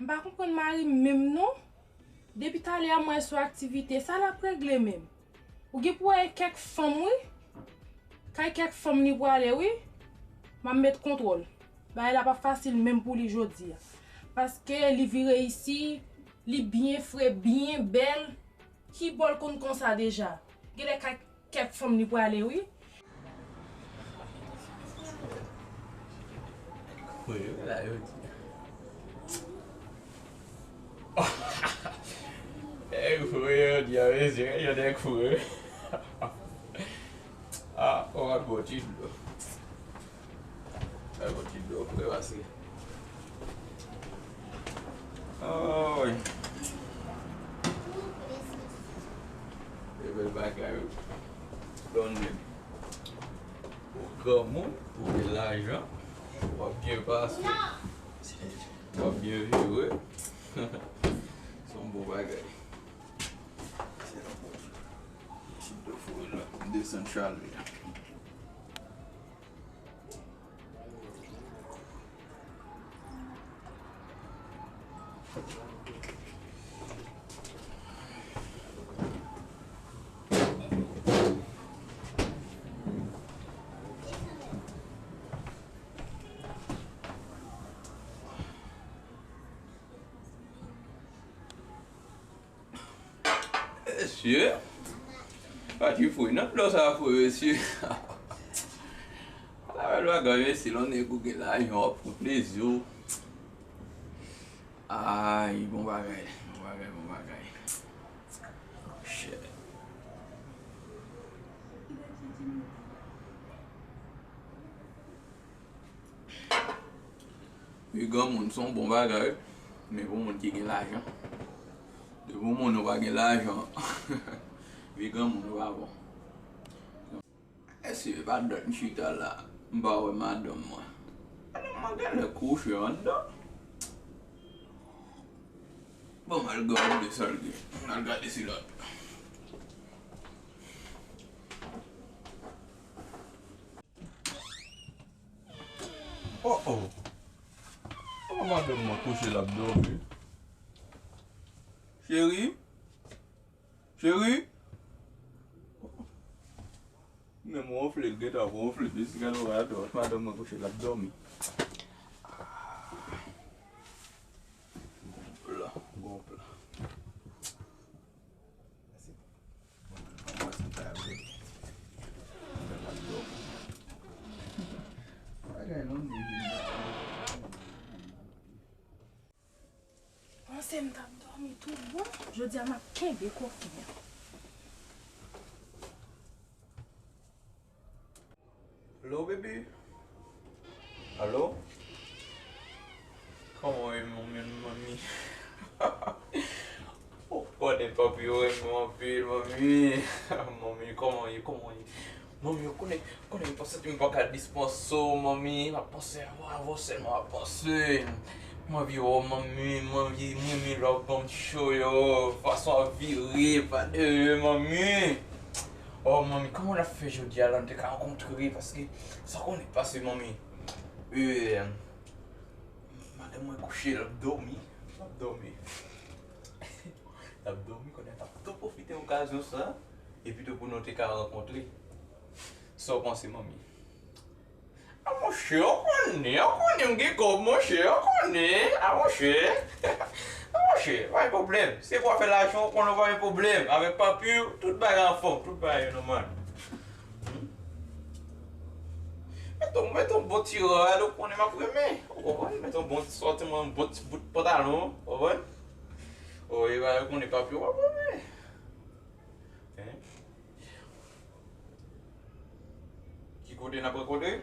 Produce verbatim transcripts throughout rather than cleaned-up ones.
M pa konprann mari m menm non. Depi talè a m wè l sou aktivite, sa l ap regle menm? Ou gen pou wè kèk fanm wi. Kay kèk fanm li pwale wi. M ap met kontwòl. Bagay la p ap fasil menm pou li jodi a. Paske li vire isi, li byen fre, byen bèl. Ki bò l konn konsa deja? Genlè kay kèk fanm li pwale wi. Wi, wi, la yo di. Nèg fou yo di a mesye, yo nèg fou yo. Ah, on va go ti dlo. Sa yon ti dlo fre pase. Oy. E bèl bagay wi. Donn men. Ou granmoun, ou gen lajan, w ap byen pase. W ap byen viv wi. Se yon bon bagay. Se yon bon. Ti dlo fre la. M desann chalè a. Mesye, pati fre nan dlo sa fre, mesye. Ala bèl bagay, mesye, lè yon nèg ou gen lajan, w ap pran plezi w. Ay, bon bagay, bon bagay, bon bagay. Shit. Wi, granmoun se yon bon bagay, men pou moun ki gen lajan. Depi yon moun ou pa gen lajan, vi granmoun ou pa bon. Èske pa dòt m chita la, m pa wè madanm mwen? Madanm mwen genlè kouche anndan. Bon, m al gade sa l gen. M al gade si lòt. Oh, oh. Kòman madanm mwen kouche l ap dòmi? Cheri? Cheri? Menm wonfle, l gentan wonfle. Mesye, gade w, gade w. Madanm mwen kouche l ap dòmi. Gon plan, gon plan. Panse m t ap dòmi tout bon. Jodi a m ap kenbe koken an. Hello, baby. Alo? Kòman w ye, manmi, manmi? Ou konnen papi yo renmen w anpil, manmi. Manmi, kòman w ye, kòman w ye? Manmi, ou konnen, konnen m pa santi m pa ka dispanse w, manmi. M ap panse a w, avè w sèlman m ap panse. M anvi wè w, manmi, m anvi, m renmen lè w ap ban m cho yo, fason w ap vire pa dèyè, manmi. Oh, manmi, kòman n ap fè jodi a la, nou te ka rankontre, paske sa w konnen k pase, manmi. E, madanm mwen kouche, l ap dòmi. L ap dòmi. L ap dòmi, konnen n ap tou pwofite okazyon sa, epi tou pou nou te ka rankontre. Sa w panse, manmi? A monchè, ou konnen, ou konnen m gen kòb, monchè, ou konnen, a monchè. A monchè, pa gen pwoblèm. Se pou afè lajan, ou konnen w pa gen pwoblèm. Avèk papi w, tout bagay anfòm, tout bagay yo nòmal. Hmm? Mete yon, mete yon bon ti rad, ou konnen m ap renmen. Ou konprann? Mete yon bon ti sòti, yon bon ti bout pantalon, ou konprann? Ou konnen papi w ap renmen. Hein? Ki kote n ap rankontre?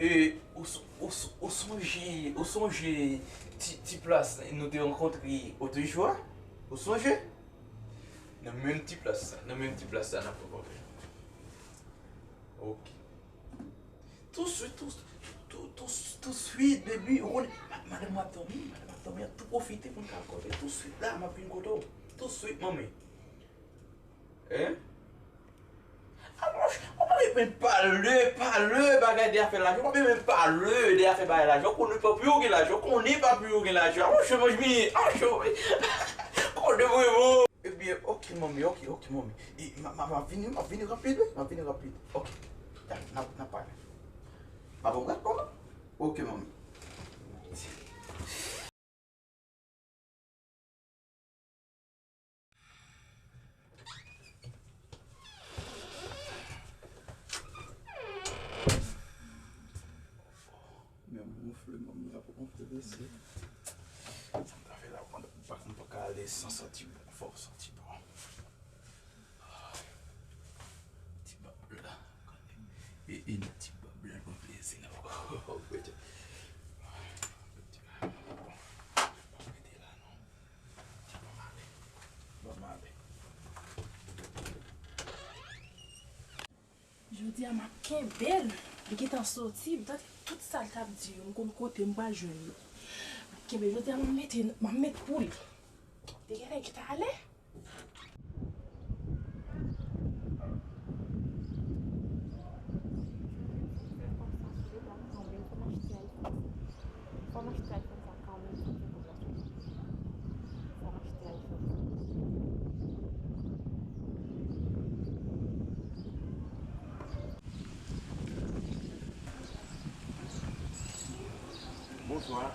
E, ou s-, ou s-, ou sonje, ou sonje ti, ti plas nou te rankontre otrejou a? Ou sonje? Nan menm ti plas sa, nan menm ti plas sa n ap rankontre. Ok. Touswit, tou, tou, tou, touswit, baby, ou konnen, ma-, madanm mwen ap dòmi, madanm ap dòmi, ap tou pwofite pou n ka rankontre. Touswit la, m ap vin kote w. Touswit, manmi. Hein? A monchè, ou pa Men pale, pale bagay de afè lajan. Ou pa menm pale de afè bagay lajan. Ou konnen papi ou gen lajan. Ou konnen papi ou gen lajan. Monchè, monchè, monchè. Konnen vrèman. Ebyen, ok, manmi, ok, ok, manmi. E, m a, m a, m a vini, m a vini rapid, wi. M a vini rapid. Ok. Dale, n a, n a pale. M a pran brèt, manmi. Ok, manmi. Men m gonfle, manmi a pou gonfle mesye. Sa m ta fè la, mwen pa, mwen pa ka ale san santi bon. Fò w santi bon. Ti bab la. E, e nan ti bab la, bon plezi la. Bon, mete la non. Bon, m ale. Bon, m ale. Jodi a m ap kenbe l. Li gentan soti, m tande tout sa l t ap di yo, m konn kote m pral jwenn yo. M ap kenbe l. Jodi a m ap mete, m ap met pou li. Li genlè gentan ale. Fò m achte iPhone sa. Bonswa.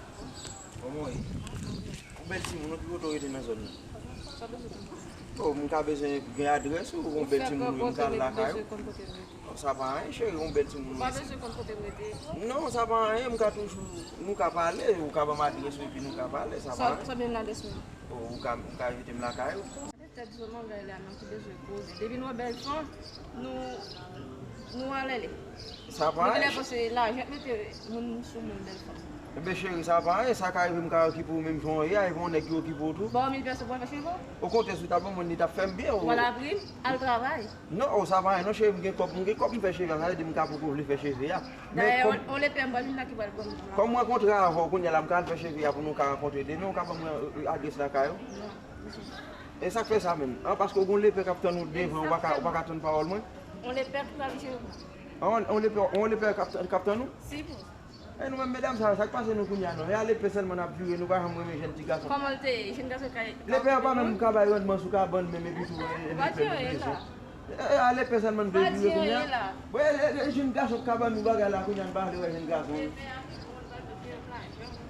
Kòman w ye? Yon bèl timoun, wi, ki kote w rete nan zòn nan? Oh, m ka bezwen gen adrès ou, yon bèl timoun, wi, m ka al lakay ou. Oh, sa pa anyen, cheri, yon bèl timoun. Ou pa bezwen konn kote m rete. Non, sa pa anyen, m ka toujou, nou ka pale, ou ka ban m adrès ou epi nou ka pale, sa pa anyen. Sa w gen ladrès mwen? Oh, ou ka, ou ka envite m lakay ou. Gade tèt zo mangay la menm ki bezwen poze. Depi n wè bèl fanm, nou, nou anlè li. Sa pa anyen. Nou genlè panse lajan ap mete moun sou moun, bèl fanm. Enben cheri, sa pa anyen, sa ka rive m ka okipe w menm jan w ye a, epi yon nèg ki okipe w tou. Ba w mil pèso pou w fè cheve w? Okontrè, si w ta ban mwen li, t ap fè m byen. Ou pa la pri m, al travay. Non, oh, sa pa anyen non, cheri, m gen kòb, m gen kòb m fè cheve a, sa vle di m ka poko vle fè cheve a. Dayè, on, on lepè m pral vin la ki pral ban m. Kòm m rankontre avè w, kounye a la m ka al fè cheve a pou nou ka rankontre de nou, ou ka ban mwen, euh, adrès lakay ou? Non, mesye. E sa k fè sa menm? An, paske w gen yon lepè k ap tann ou devan, ou pa ka, ou pa ka tann pawòl mwen? On lepè ki pral vin cheve m. An, on lepè, on lepè k ap, k ap tann ou? Si, bon. E nou menm medam sa yo, sa k pase nou kounye a non? E a lepè sèlman n ap vire, nou pa janm renmen jèn ti gason. Kòman l te ye? Jèn gason kay. Lepè an pa menm ka bay randman sou kabann menm epi tou e, e lepè nou bezwen. E, e a lepè sèlman n vle vire kounye a. Bon, e, e, e jèn gason k ka ban nou bagay la kounye a, n pa vle wè jèn gason.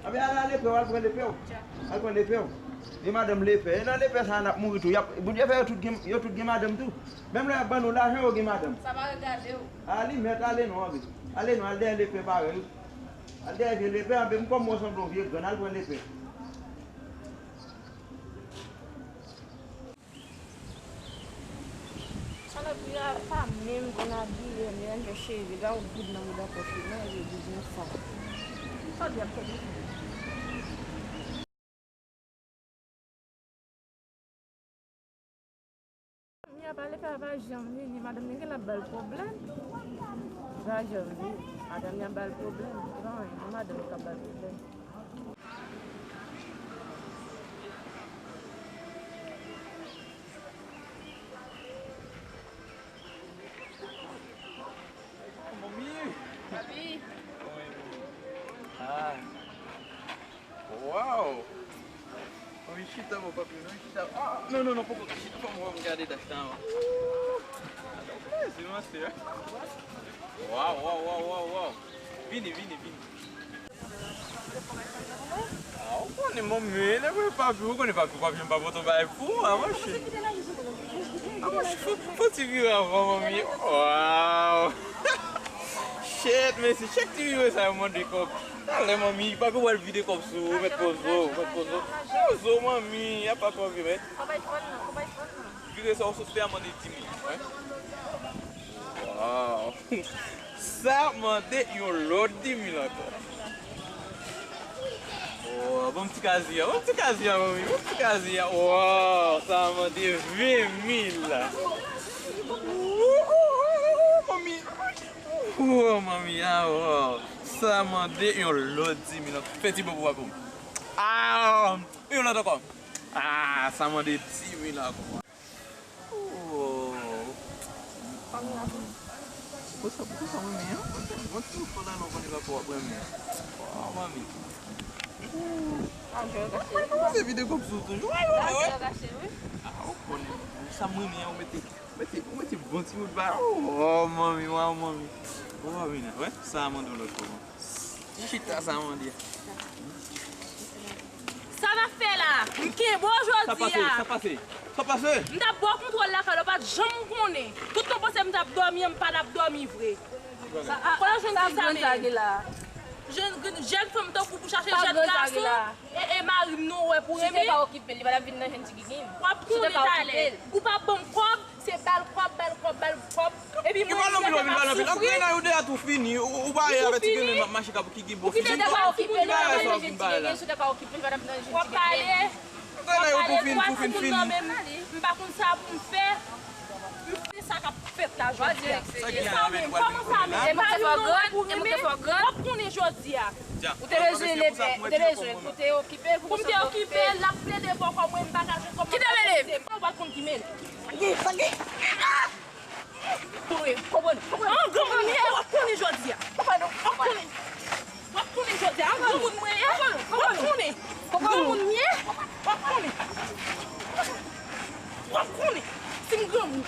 Anben al a lepè w, al pran lepè w. Al pran lepè w. E madanm lepè. E nan lepè sa a n ap mouri tou. Y ap, Bondye fè yo tout gen, yo tout gen madanm tou. Menm lè y ap ban nou lajan, yo gen madanm. Sa pa regade w. Alimèt, ale non, anben. Ale non, al dèyè lepè parèy ou. Al dèyè vye lepè, anben, m kòm m wè w sanble yon vye grann, al pran lepè. Salopri a pa menm konn abiye, men al fè cheve, gade yon goud nan mouda pòch li, men vye biznis sa. Sa w di ap fè li? Mia pale pa, pa janm vini, madanm li gen l ap ba l pwoblèm. Pa janm vini, madanm li ap ba l pwoblèm. Gran, madanm li k ap ba l pwoblèm. Manmi! Papi! Ah! Wow! Manmi, chita, bon, papi, non, chita. Ah, non, non, non, poko chita, fò m gade dach la, non. Ah, donk, mèsi, ma sè. Wow, wow, wow, wow, wow. Vini, vini, vini. Ah, ou konnen, manmi, lè mwen papi, ou konnen papi, papi, m pa pote yon bagay pou ou, ah, monchè. Ah, monchè, fò, fò ti vire avan, manmi. Wow! Shit, men se chak ti vire sa yo mande kòb. Talè, manmi, papi w al vide kòb sou ou, mèt poze w, mèt poze w. Poze w, manmi, apa kòb yo, mèt. Vire sa, ou sot fè a mande di mil, wi. Wow! Sa mande yon lòt di mil ankò. Oh, bon ti kazi a, bon ti kazi a, manmi, bon ti kazi a. Wow, sa mande ven mil la. Wou, wou, wou, wou, manmi. Wou, manmi, ah, wow. Sa mande yon lòt di mil ankò. Fè ti bobo a pou m. Ah, yon lòt ankò. Ah, sa mande di mil ankò. Oh. Poukisa, poukisa mwen menm? Mwen te bon ti mouflo la non konnen pa pou ap renmen. Oh, manmi. Ou pa jwe kache. Mwen kòmanse vide kòb sou toujou. Ay, ou wè. Ah, ou konnen. Sa mwen menm, ou mete, ou mete, ou mete bon ti mouflo ba. Oh, manmi, waw, manmi. Oh, Amina. Wè, sa a mande yon lòt kòb. Chita sa mande. Sa n ap fè la? M kenbe w jodi a. Sa pase? Sa pase? Sa pase? M t ap ba w kontwòl lakay la, w pa t janm konnen. Tout tan w panse m t ap dòmi an, m pa t ap dòmi vre. Kote w jwenn ti sa menm? Jèn, jèn fanm tankou w pou chache jèn gason. E, e mari m non w wè pou renmen. Si w te ka okipe l, li pa t ap vin nan jèn ti gigin. W ap konnen talè. Ou pa ban m kòb, se ba l kòb, ba l kòb, ba l kòb. Epi mwen menm, m ap soufri. Grenay ou deja tou fini. Ou pa ye avè ti grenay m ap mache kap ki ki bon fini. Ou kite m okipe l, si w te ka okipe l, li pa t ap nan jèn ti gigin. W ap pale. Grenay ou tou fini, tou fini, fini. M pa konn sa pou m fè. M fè sa k ap fèt la jodi a. Sa ki an avè nou pral vin konnen la? E mari m non w wè pou renmen. W ap konnen jodi a. Ou te bezwen leve, ou te bezwen, ou te okipe l pou m te okipe l, l ap plede ba w kòb mwen, m pa ka jwenn kòb mwen. Kite m leve. Ou pral konn ki men l. Sa gen, sa gen. An, granmoun ye, w ap konnen jodi a. W ap konnen. W ap konnen jodi a. An, granmoun mwen ye. W ap konnen. Granmoun ye. W ap konnen. W ap konnen. Si m granmoun.